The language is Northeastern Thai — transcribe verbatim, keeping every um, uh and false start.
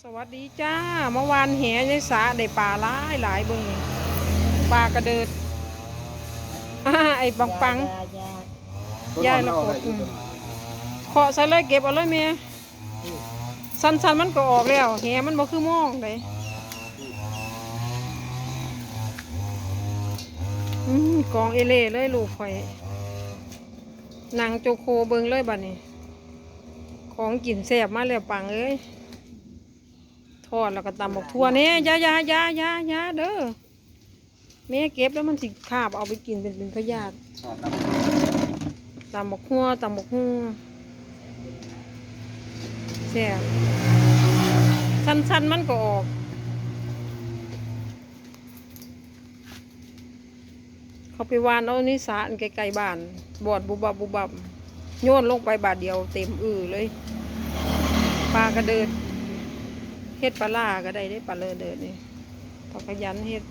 สวัสดีจ้า เมื่อวานแหในสระได้ปลาหลายหลายเบิ่ง ปลากระเดิด ไอ้ปังปัง อย่าอย่า ยายละกด อืม เคาะใส่เลย เก็บเอาเลยแม่ สั้นๆมันก็ออกแล้ว แหมันบ่คือมองเลย อืม กองเอเล่เลยลูกข่อย นั่งโจโคเบิ่งเลยบัดนี้ ของกินแซ่บมาแล้วปังเอ้ย ทอดแล้วก็ตำบักทั่วเนี่ย อย่าอย่าอย่าอย่าอย่าเด้อ แม่เก็บแล้วมันสิคาบเอาไปกินเป็นเป็นพยาธิ ตำบักทั่ว ตำบักหุ่ง แซ่บ สั้นๆมันก็ออก เขาไปหว่านเอาในสระอันใกล้ๆบ้าน บอดบุบบับบุบบับ โยนลงไปบาดเดียวเต็มอือเลย ปลากระเดิด เฮ็ดปลาร้าก็ได้เด้ ปลากระเดิดนี่ เขาขยันเฮ็ด